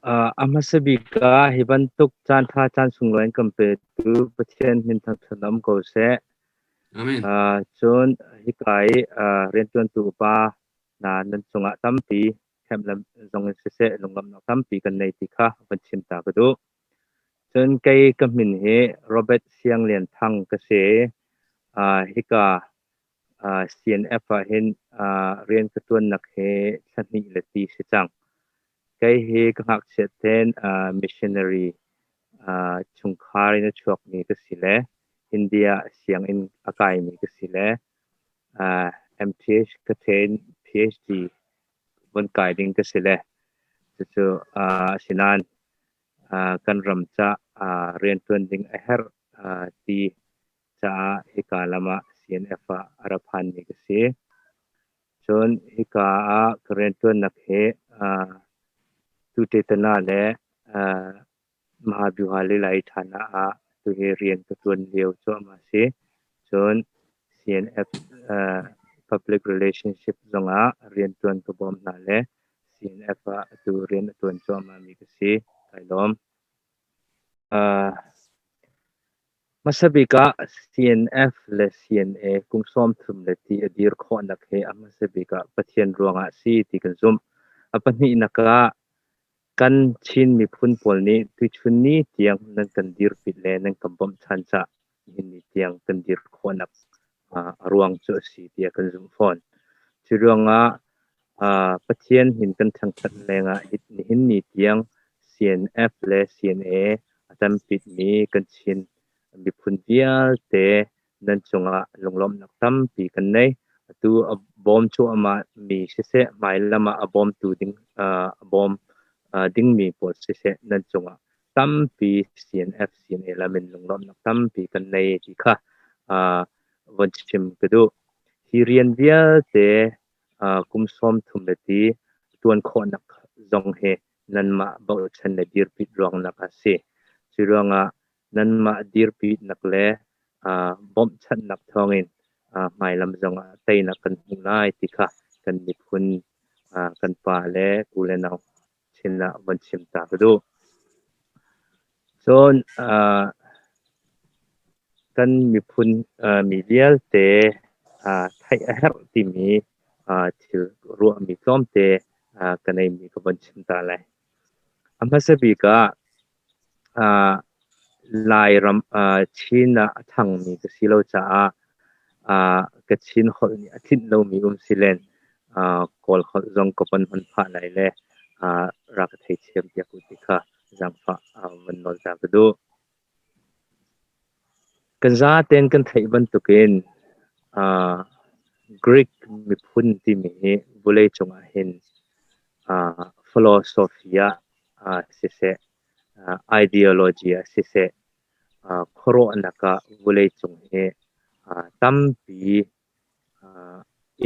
A hmasa bik ah hi bantuk caanṭha caan sunglawi an kan petu Pathian min thangṭhat um ko seh. Amen. Cun hika i rianṭuantu upa hna nan cungah tampi hremlam zong in siseh lunglawmhnak tampi kan nei ti kha van chim ta ka duh. Cun kei ka min hi Robert Siang Lian Thang ka si i hika CNF ah hin rian ka ṭuannak hi thla hnih le ti si cang. Kei hi ka ngakchiat tein missionary chungkhar in a chuakmi ka si le India sianginn a kaimi ka si le MPH ka ṭhen PhD von kai ding ka si le cucu asinain kan ram ca rianṭuan ding a herh ti caah hika lam ah CNF ah a ra phanmi ka si. Cun hika ah ka rianṭuannak hi tutetana le Mahabyuha lila i ṭhan ah tuhi rian ka ṭuan lio cuahmah a si. Cun CNF Public Relationship zongah rianṭuan ka bawm hna le CNF ah atu rian a ṭuan cuahmahmi ka si. Kai lawm. Hmasa bik ah CNF le CNA kum 30 le ti a dir khawhnak hi a hmasa bik ah Pathian ruangah a si ti kan zumh. A pahnihnak ah kan Chin miphun pawl nih tuchun ni tiang nan kan dirpi le nan kan bawmhchan caah nihin ni tiang kan dir khawhnak a ruang cu a si tiah kan zumh fawn. Cu ruangah Pathian hin kan thangṭhat lengah nihin ni tiang CNF le CNA a tampitmi kan Chin miphun vialte nan cungah lunglawmhnak tampi kan nei. Atu a bawm cuahmah mi siseh, hmailam ah a bawmtu ding a bawm dingmi pawl siseh nan cungah tampi CNF CNA lam in lunglawmhnak tampi kan nei ti kha von chim ka duh. Hi rian vialte kum 30 le ti tuan khawhnak zong hi nanmah bochan le dirpi ruangnak a si. Cu ruangah nanmah dirpinak le bawmhchanhnak thawngin hmailam zongah teinak kan hmuh lai ti kha kan miphun kan pa le u le nau sinah von chim ta ka duh. Cun kan miphun mi vialte theih a herh timi thil ruahmi tlawmte ka neimi ka von chim ta lai. A hmasa bik ah Lairam Chin ah a ṭhangmi ka si lo caah Kachin holh nih a tlinh lomi um silen Kawl holh zong ka von hman phah lai le rak ka theithiam piak u ti kha zaangfah van nawl ta ka duh. Kan zaten kan theih bantukin Greek miphun timi hi vawleicung ah hin philosophy ah siseh, ideology ah siseh, khuaruahnak ah vawleicung hi tampi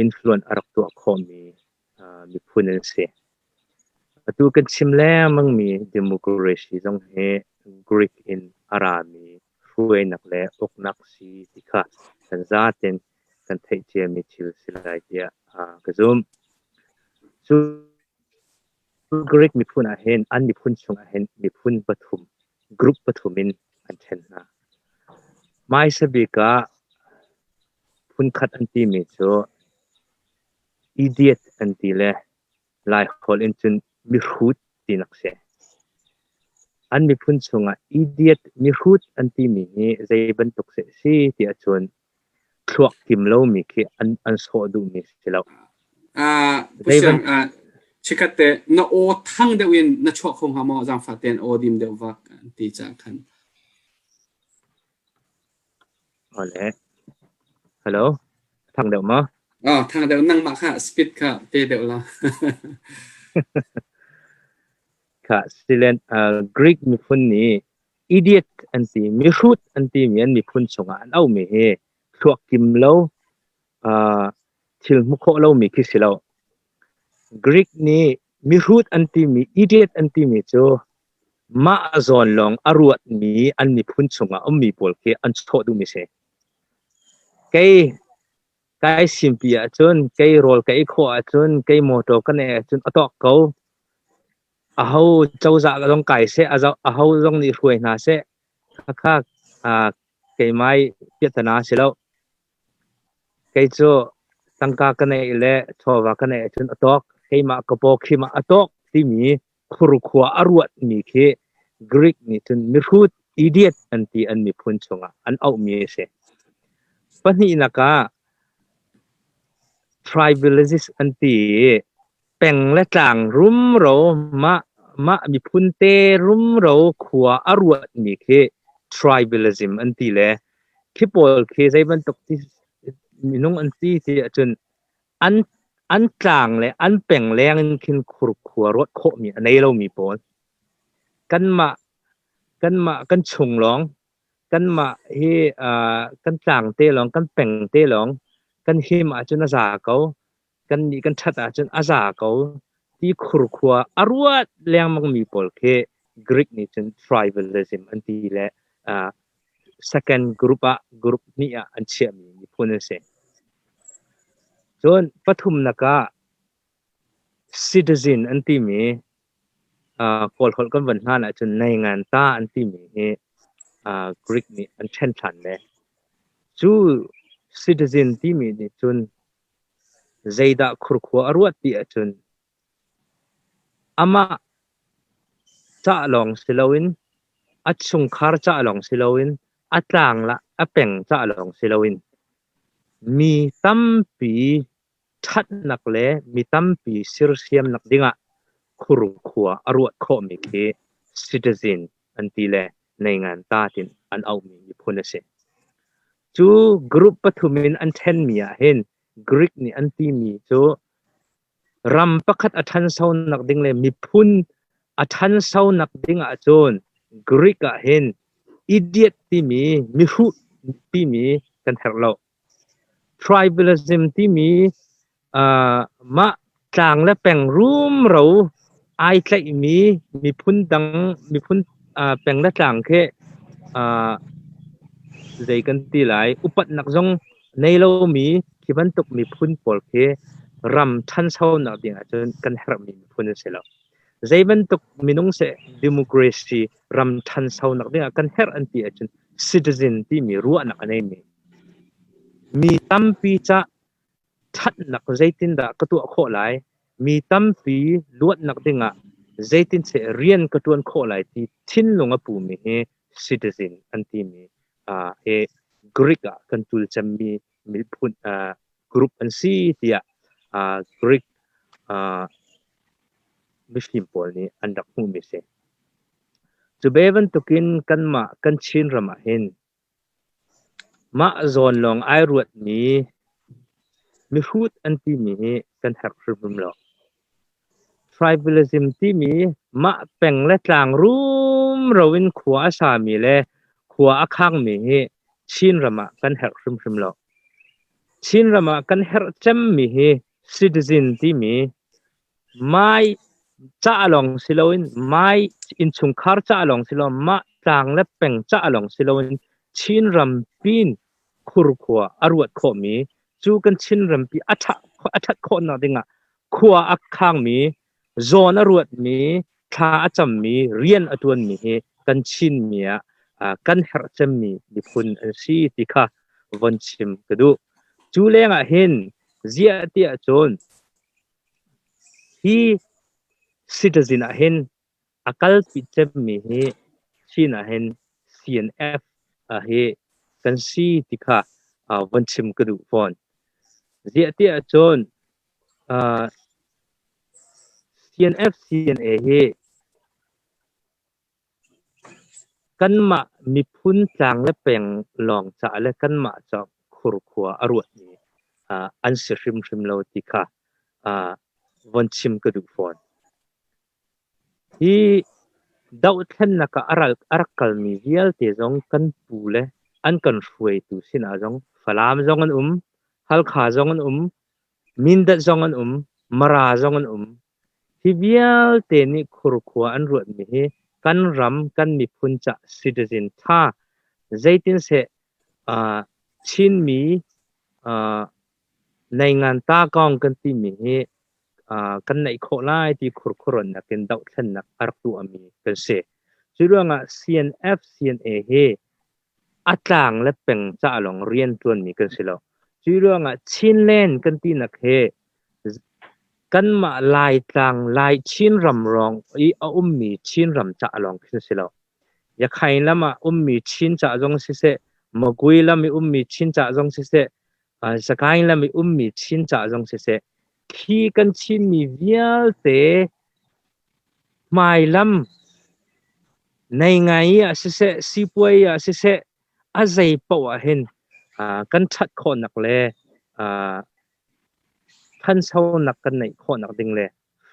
influence a rak tuah khawhmi miphun an si. Atu kan chim lengmangmi democracy zong hi Greek in a rami hruainak le uknak si ti kha kan zaten kan theih ciami thil si lai tiah ka zumh. Cu Greek miphun ah hin an miphun chungah hin miphun pathum group pathum in an ṭhen hna. Hmaisa bik ah phunkhat an timi cu idiot an ti le Laiholh in cun mihrut tinak si. An miphun chungah idiot mihrut an timi hi zei bantuk seh si ti ahcun thluak tim lomi khi an sawh duhmi si lo. Pusiang, chikkhat te na aw thang deuh in na chuah kho hnga maw zaangfah tein aw dim deuh vak an ti cah khan. Ole. Hello. Thang deuh maw? Oh, thang deuh nangmah kha speed kha pe deuh la. Kha silen Greek miphun nih idiot an ti, mihrut an ti mi an miphun chungah an aumi hi thluak kim lo thil hmu khawh lomi khi si lo. Greek nih mihrut an timi idiot an timi cu mah zawn lawng a ruatmi an miphun chungah ummi pawl khi an chawh duhmi si. Kei kai simpi ahcun, kei rawl ka ei khawh ahcun, kei motor ka neih ahcun a tawk ko. Aho cozah zong kai seh, aho zong nih hruai hna seh, khakha keimah i piahtana si lo. Kei cu tangka ka neih le chawva ka neih ahcun a tawk, keimah ka paw khim ah a tawk timi khurkhua a ruatmi khi Greek nih cun mihrut idiot an ti an miphun chungah an auhmi a si. Pahnihnak ah tribalism an ti i peng le tlang rumro mah miphun te rumro khua a ruatmi khi tribalism an ti le khi pawl khi zei bantuk minung an si ti ahcun an tlang le an peng leng in khin khurkhua ruat khawhmi a nei lomi pawl. Kanmah kanmah kan chung lawng kanmah hi kan tlang te lawng kan peng te lawng kan him ahcun a za ko. Kannih kan ṭhat ahcun a za ko ti khurkhua a ruat lengmangmi pawl khi Greek nih cun tribalism an ti le second group ah group hnih ah an chiahmi miphun an si. Cun pathumnak ah citizen an timi Kawl holh kan van hlan ahcun neingan ta an timi hi Greek nih an ṭhen ṭhan ve. Cu citizen timi nih cun zeidah khurkhua a ruat ti ahcun amah ca lawng si loin a chungkhar ca lawng si loin a tlang le a peng ca lawng si loin mi tampi ṭhatnak le mi tampi sersiamnak dingah khurkhua a ruat khawhmi khi citizen an ti le neingan ta tiin an auhmi miphun a si. Cu group pathum in an ṭhenmi ah hin Greek nih an timi cu ram pakhat a ṭhansonak ding le miphun a ṭhansonak ding ahcun Greek ah hin idiot timi mihrut timi kan herh lo. Tribalism timi mah tlang le peng rumro ai tlaihmi miphun dang miphun peng le tlang khi zei kan ti lai upatnak zong nei lomi khi bantuk miphun pawl khi ram ṭhanchonak ding ahcun kan herhmi miphun an si lo. Zei bantuk minung seh democracy ram ṭhanchonak ding ah kan herh an ti ahcun citizen timi ruahnak a neimi mi tampi ca ṭhatnak zeitindah ka tuah khawh lai, mi tampi luatnak dingah zeitinseh rian ka ṭuan khawh lai ti thinlung a pumi hi citizen an timi hi Greek ah kan tul cemmi miphun group an si tiah Greek mifim pawl nih an rak hmuhmi a si. Cu ve bantukin kanmah kan Chinram ah hin mah zawn lawng ai ruatmi mihrut an timi hi kan herh hrimhrim lo. Tribalism timi mah peng le tlang rumro in khua a sami le khua a khangmi hi Chinram ah kan herh hrimhrim lo. Chinram ah kan herh cemmi hi citizen timi Mai ca lawng si loin mai innchungkhar ca lawng si loin mah tlang le peng ca lawng si loin Chinram pin khurkhua a ruat khawhmi cu kan Chinrampi a ṭhat khawhnak dingah khua a khangmi, zawn a ruatmi, thla a cammi, rian a ṭuanmi hi kan Chinmi ah kan herh cemmi miphun an si ti kha von chim ka duh. Cu lengah hin ziah tiah cun Hi citizen ah hin a kalpi cemmi hi Chin ah hin CNF hi kan si ti kha von chim ka duh fawn. Ziah tiah cun CNF CNA hi Kanmah miphun tlang le peng lawng caah le kanmah caah khurkhua a ruatmi an si hrimhrim lo ti kha von chim ka duh fawn. Hi dohthlennak ah a rak kalmi vialte zong kan pu le an kan hruaitu sinah zong Falam zong an um, Halkha zong an um, Mindat zong an um, Mara zong an um. Hi vialte nih khurkhua an ruatmi hi kan ram kan miphun cah citizen ṭha zeitinseh Chinmi neingan ta kong kan timi hi Kan neih khawh lai ti khurkhuaruannak in dohthlennak a rak tuahmi kan si. Cu ruangah CNF, CNA hi a tlang le peng ca lawng rian ṭuanmi kan si lo. Cu ruangah Chinland kan tinak hi kanmah Laitlang, Lai Chinram rawng i a ummi Chinram ca lawng khi si lo. Yakhain lam ah ummi Chin ca zong siseh, Magui lam i ummi Chin ca zong siseh, Sagaing lam i ummi Chin ca zong siseh, khi kan Chinmi vialte hmailam nei ngai ah siseh, sipuai ah siseh, a zei paoh ah hin kan ṭhat khawhnak le ṭhanchonak kan neih khawhnak ding le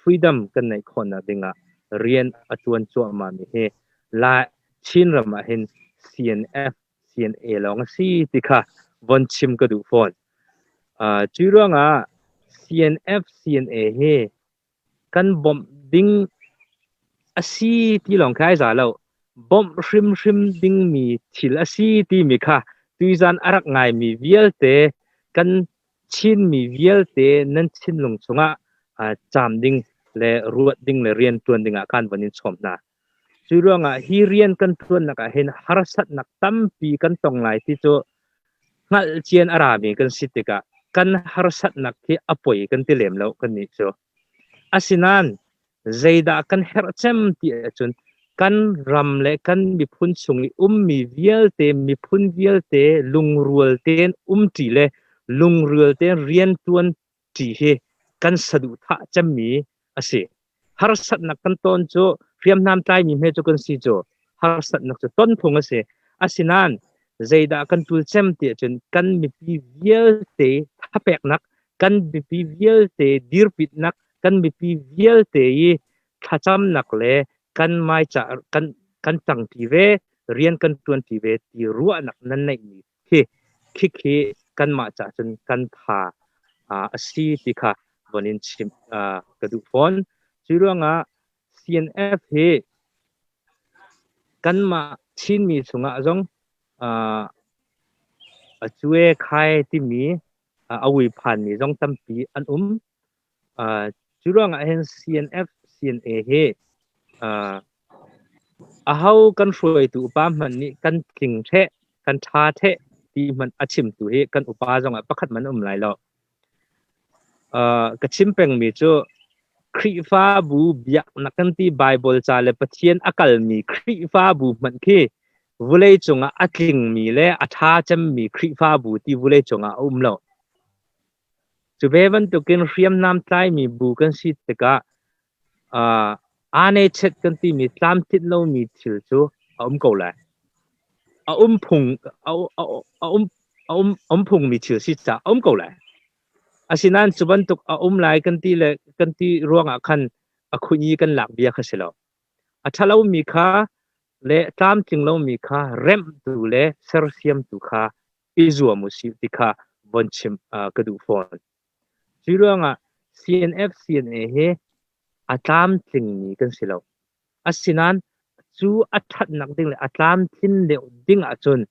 freedom kan neih khawhnak ding ah rian a ṭuan cuahmahmi hi Lai Chinram ah hin CNF CNA lawng a si ti kha von chim ka duh fawn. Cu ruangah CNF CNA hi kan bawmh ding a si ti lawng khi ai za lo. Bawmh hrimhrim dingmi thil a si timi kha tuizan a rak ngaimi vialte kan Chinmi vialte nan thinlung chungah caam ding le ruat ding le rian ṭuan ding ah kan von in sawm hna. Cu ruangah hi rian kan ṭuannak ah hin harsatnak tampi kan tong lai ti cu hngalh cian a rami kan si tikah kan harsatnak hi a poi kan ti lem lo kannih cu. Asinain zeidah kan herh cem ti ahcun kan ram le kan miphun chung i ummi vialte miphun vialte lungrual tein umṭi le lungrual tein rianṭuan ṭi hi kan saduhthah cemmi a si. Harsatnak kan ton cu hriamnam tlaimi hme cu kan si cu harsatnak cu ton phung a si. Asinain zeidah kan tul cem ti ahcun kan mipi vialte thapeknak, kan mipi vialte dirpitnak, kan mipi vialte i thlacamnak le kan maica kan kan ṭangṭi ve, rian kan ṭuanṭi ve ti ruahnak nan neihmi khi khikhi kanmah ca cun kan tha a si ti kha von in chim ka duh fawn. Cu ruangah CNF hi kanmah Chinmi chungah zong a cue khai timi a ui phanmi zong tampi an um. Cu ruangah hin CNF CNA hi aho kan hruaitu upa hmanh nih kan tling ṭheh, kan ṭha ṭheh ti hmanh a chimtu hi kan upa zongah pakhat hmanh um lai lo. Ka chim pengmi cu Khrihfabu biaknak kan ti Baibal ca le Pathian a kalmi Khrihfabu hmanh khi vulei cungah a tlingmi le a ṭha cemmi Khrihfabu ti vulei cungah a um lo. Cu ve bantukin hriamnam tlaimi bu kan si tikah aa-ne-chet kan timi tlamtlinh lomi thil cu a um ko lai. A um phung a a um a um um phungmi thil si caah a um ko lai. Asinain cu bantuk a um lai kan ti le kan ti ruangah khan a khunyi kan lak bia kha si lo. A ṭhalomi kha le tlamtling lomi kha remhtu le sersiamtu kha i zuam usih ti kha von chim ka duh fawn. Cu ruangah CNF CNA hi a tlamtlingmi kan si lo. Asinain cu a ṭhatnak ding le a tlamtlin deuh ding ahcun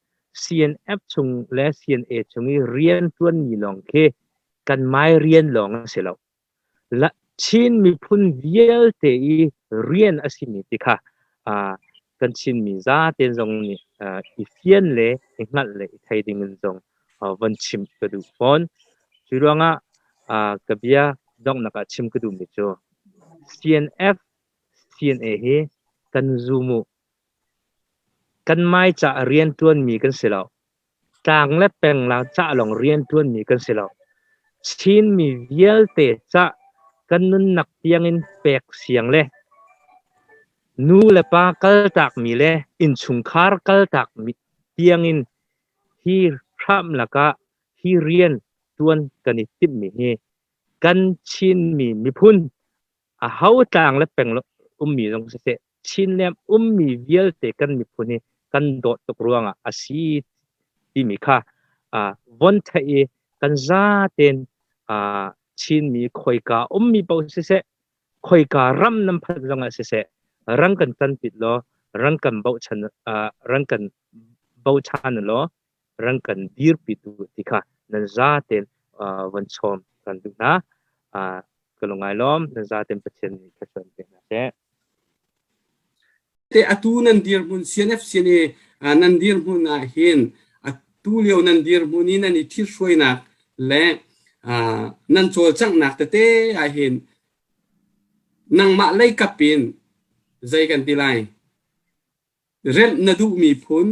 CNF chung le CNA chung i rianṭuanmi lawng khi kan mai rian lawng a si lo. Chin miphun vialte i rian a simi ti kha kan Chinmi zaten zong nih i fian le i hngalh le i thei ding in zong von chim ka duh fawn. Cu ruangah ka bia donghnak ah chim ka duhmi cu CNF, CNA hi kan zum u. Kan mai caah rianṭuanmi kan si lo. Tlang le penglang cah lawng rianṭuanmi kan si lo. Chinmi vialte cah kan nunnak tiangin pek siang le nu le pa kaltakmi le innchungkhar kaltakmi tiangin hi hram lakah hi rian ṭuan kan i timhmi hi kan Chinmi miphun aho tlang le peng ummi zong siseh Chinland ummi vialte kan miphun hi kan dawt tuk ruangah a si timi kha von theih i kan zaten Chinmi khoika ummi paoh siseh khoika ram nan phanh zongah siseh ran kan tanpit law ran kan bochan ran kan bochan law ran kan dirpi tu ti kha nan zaten von chawm kan duh hna. Ka lung ai lawm. Nan zaten Pathian nih thluachuah in pe hna seh. Te atu nan dirhmun CNF CNA nan dirhmun ah hin atu lio nan dirhmun i nan i ṭhithruainak le nan cawlcanghnak tete ah hin nangmah lei kap in zei kan ti lai? Remh na duhmi phun,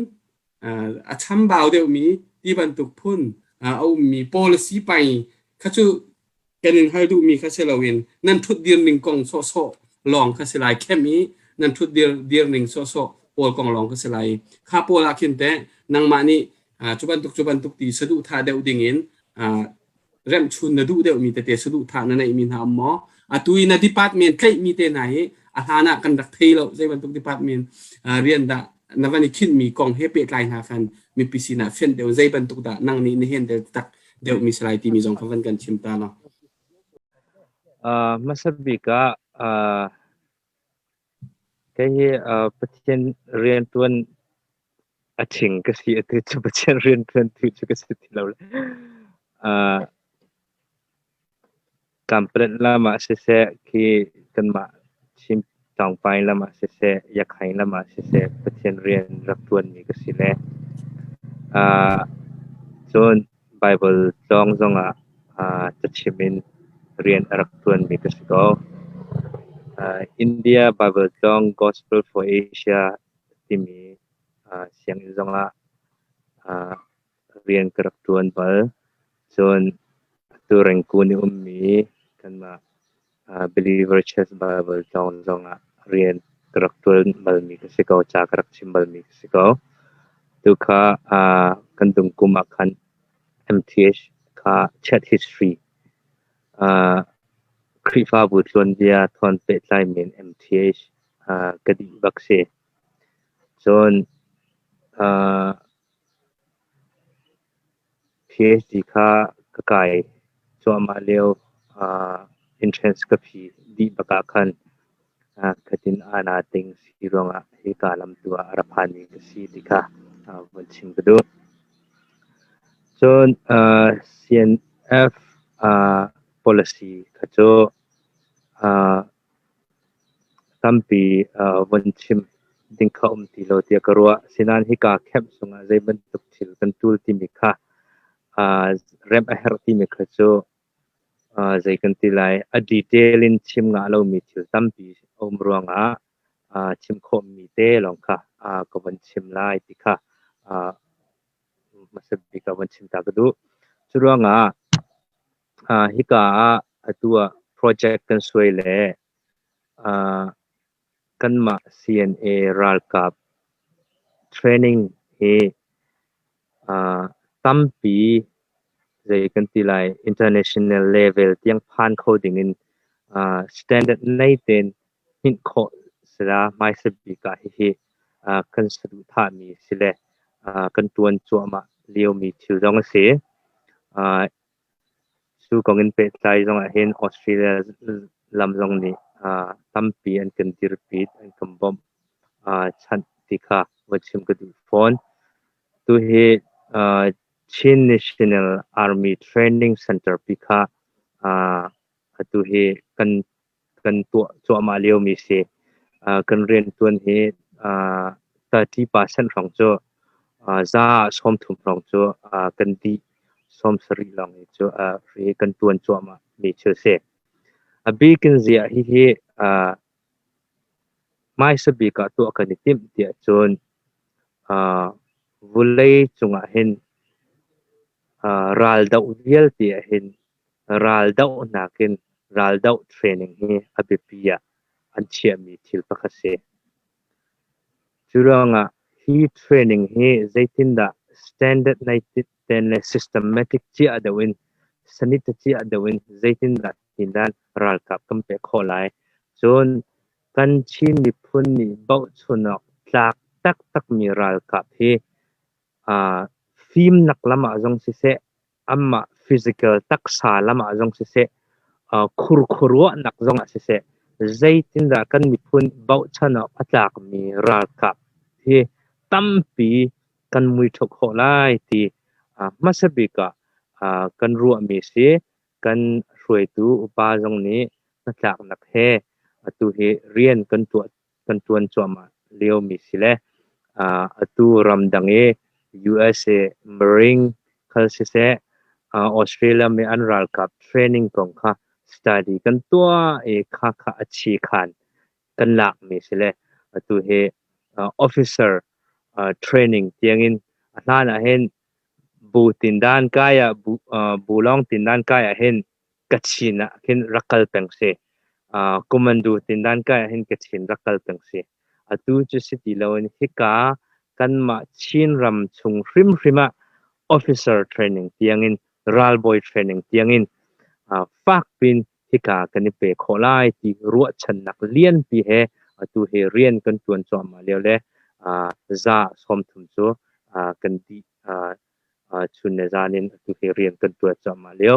a chambau deuhmi ti bantuk phun a ummi policy pai kha cu kan in hal duhmi kha si loin nan ṭhutdir ning kong sawhsawh lawng kha si lai khem i nan ṭhutdir dir ning sawhsawh pawl kong lawng kha si lai. Kha pawl ah khin teh nangmah nih cu bantuk ti saduhthah deuh dingin remhchun na duh deuhmi tete saduhthah na neihmi hna um maw? Atu i na department tlaihmi te hna hi a hlan ah kan rak thei lo. Zei bantuk department rian dah na van i khinhmi kong he pehtlai hna khan mipi sinah fianh deuh zei bantuk dah nang nih na handle tak deuhmi si lai timi zong kha van kan chim ta law. Hmasa bik ah kei hi Pathian riantuan a ṭhing ka si, atu cu Pathian rianṭuantu cu ka si ti lo. Kanpalet lam ah siseh, khi kanmah Chin tlangpai lam ah siseh, Yakhain lam ah siseh, Pathian rian rak ṭuanmi ka si le. Cun Baibal tlawng zongah cachim in rian a rak ṭuanmi ka si ko. India Baibal tlawng Gospel for Asia timi sianginn zongah rian ka rak ṭuan bal. Cun atu Rengkun i ummi kanmah Believer Church Bible tlawng zongah rian ka rak ṭuan balmi ka si ko, ca ka rak chim balmi ka si ko. Tu kha kan dungkum ah khan MTH kha chat history Khrihfabu tuanbia thawn pehtlai men MTH ka dih bak si. Cun PhD kha ka kai cuahmah lio entrance ka phi dih bak ah khan khatin aa ting si ruangah hika lam tu ah a ra phanmi ka si ti kha vun chim ka duh. Cun CNF policy kha cu Tampi von chim ding kha um ti lo tiah ka ruah. Asinain hika camp chungah zei bantuk thil kan ṭul timi kha remh a herh timi kha cu zei kan ti lai, a detail in chim ngah lomi thil tampi a um ruangah chim khawhmi te lawng kha ka von chim lai ti kha hmasa bik ah von chim ta ka duh. Cu ruangah hika ah atu ah project kan suai le kanmah CNA ralkap training hi tampi zei kan ti lai international level tiang phan kho dingin standard nei tein hninh khawh sila hmaisa bik ah hihi kan saduhthahmi si le kan ṭuan cuahmah liomi thil zong a si. Cu kong in pehtlai zong ah hin Australia lam zong nih tampi an kan dirpi, an kan bawmh chanh ti kha va chim ka duh fawn. Tuhi Chin National Army Training Center pi kha atu hi kan tuah cuahmah liomi si. Kan riantuan hi 30% hrawng cu za 30 hrawng cu kan dih, 70 lawng hi cu kan tuan cuahmah mi cu si. A bik in ziah hihi hmaisa bik ah tuah kan i timh tiah cun vulei cungah hin raldoh vialte ah hin raldohnak in raldoh training hi a biapi ah an chiahmi thil pakhat si. Cu ruangah hi training hi zeitindah standard nei ten le systematic ciah deuh in sanita ciah deuh in zeitindah tindan ralkap kan pek khawh lai. Cun kan Chin miphun nih bohchun awk tlak taktakmi ralkap hi fimnak lam ah zong siseh, anmah physical taksa lam ah zong siseh, khurkhuaruahnak zong ah siseh, zeitindah kan miphun bochan awk a tlakmi ralkap hi tampi kan muiṭho khawh lai ti hmasa bik ah kan ruahmi si. Kan hruaitu upa zong nih hnatlaknak he atu hi rian kan tuah kan tuan cuahmah liomi si le atu ramdang i USA Marine khal siseh, Australia mi an ralkap training kong kha study kan tuah i kha kha a chi khan kan lakmi si le atu hi officer training tiangin a hlan ah hin bu tindan kai ah bu lawng tindan kai ah hin Kachin ah khin rak kal peng si. Kumandu tindan kai ah hin Kachin rak kal peng si. Atu cu si ti loin hika kanmah Chinram chung hrimhrim ah officer training tiangin ralbawi training tiangin fakpin hika kan i pe khawh lai ti ruahchannak lianpi he atu hi rian kan ṭuan cuahmah lio le 30% cu kan dih chun le zan in atu hi rian kan ṭuan cuahmah lio.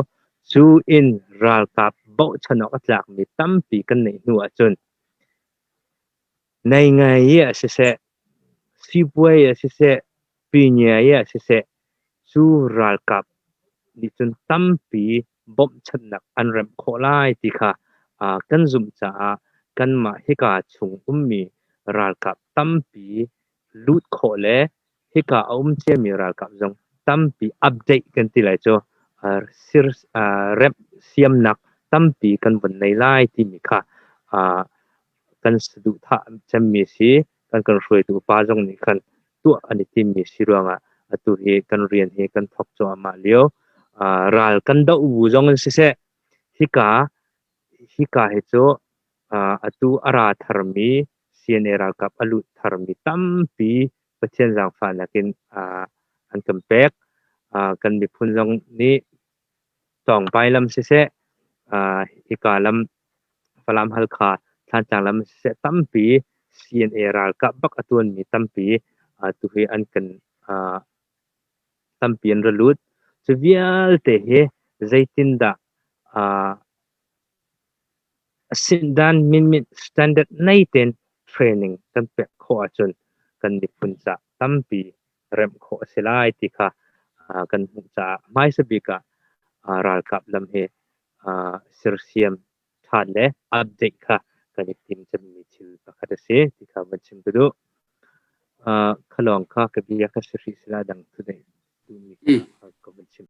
Cu in ralkap bochan awk a tlakmi tampi kan neih hnu ahcun nei ngai ah siseh, sipuai ah siseh, pingiai ah siseh, cu ralkap nih cun tampi bawmhchanhnak an remh khawh lai ti kha kan zumh caah kanmah hika chung ummi ralkap tampi lut khawh le hika a um ciami ralkap zong tampi update kan ti lai cu remh siamnak tampi kan vun nei lai timi kha kan saduhthah cemmi si. Kan kan hruaitu upa zong nih khan tuah an i timmi si ruangah atu hi kan rian hi kan thawk cuahmah lio. Ral kan doh bu zong in siseh, hika hika hi cu atu a ra tharmi CNA ralkap a lut tharmi tampi Pathian zaangfahnak in an kan pek. Kan miphun zong nih Tawngpai lam siseh, hika lam Falam Halkha Thlantlang lam siseh tampi CNA ralkap bak a tuanmi tampi tuhi an kan tampi an ra lut. Cu vialte hi zeitindah a sindan minmit standard nei tein training kan pek khawh ahcun kan miphun ca tampi remh khawh a si lai ti kha kan hmuh caah hmaisa bik ah ralkap lam hi sersiam ṭhan le update kha kan i tim cemmi thil pakhat a si ti kha van chim ka duh. Kha lawng kha ka bia ka si hrih sila dang tu duhmi kha ka van chim.